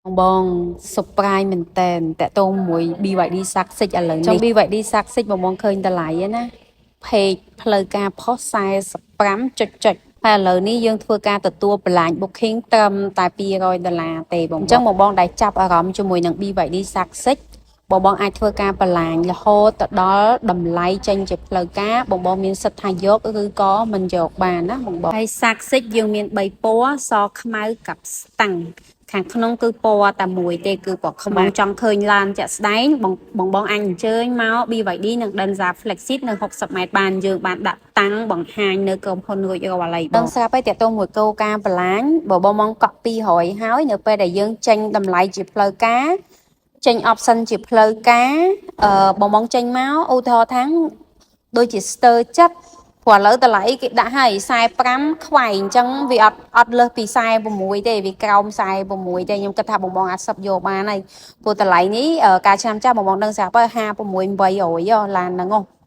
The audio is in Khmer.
បងបង surprise មែនតែនតាក់ទងមួយ BYD Shark 6ឥឡូវនេះចង់ BYD Shark 6បងបងឃើញតម្លៃឯណា page ផ្លូវការផុស45ចុចចុចហើយឥឡូវនេះយើងធ្វើការទទួល blind booking ត្រឹមតែ200ដុល្លារទេបងអញ្ចឹងបងបងដែលចាប់អារម្មណ៍ជាមួយនឹង BYD Shark 6បងបងអាចធ្វើការបន្លាញរហូតទៅដល់តម្លៃចេញជាផ្លូវការបងបងមានសិទ្ធិថាយកឬក៏មិនយកបានណាបងបងហើយ Shark 6យើងមាន3ពណ៌សខ្មៅกับស្តាំងខាងក្នុងគឺពណ៌តែមួយទេគឺពណ៌ខ្មៅចង់ឃើញឡានជាក់ស្ដែងបងបងបងអាចអញ្ជើញមក BYD និង Denza Flexit នៅ60ម៉ែត្របានយើងបានដាក់តាំងបង្ហាញនៅក្រុមហ៊ុនរួចរាល់ហើយបងស្រាប់ហើយតាក់ទងមួយគោលការណ៍បន្លាញបើបងបងកក់200ហើយនៅពេលដែលយើងចេញតម្លៃជាផ្លូវការចេញ option ជាផ្លូវការអឺបងបងចេញមកឧទាហរណ៍ថាដូចជាស្ទើរចិត្តព្រោះឥឡូវតម្លៃគេដាក់ឲ្យ45ខ្វែងអញ្ចឹងវាអត់អត់លើសពី46ទេវាក្រោម46ទេខ្ញុំគិតថាបងបងអាចសឹបយកបានហើយព្រោះតម្លៃនេះកាលឆ្នាំចាស់បងបងដឹងស្រាប់ហើយ56 800ឡានហ្នឹងហ៎។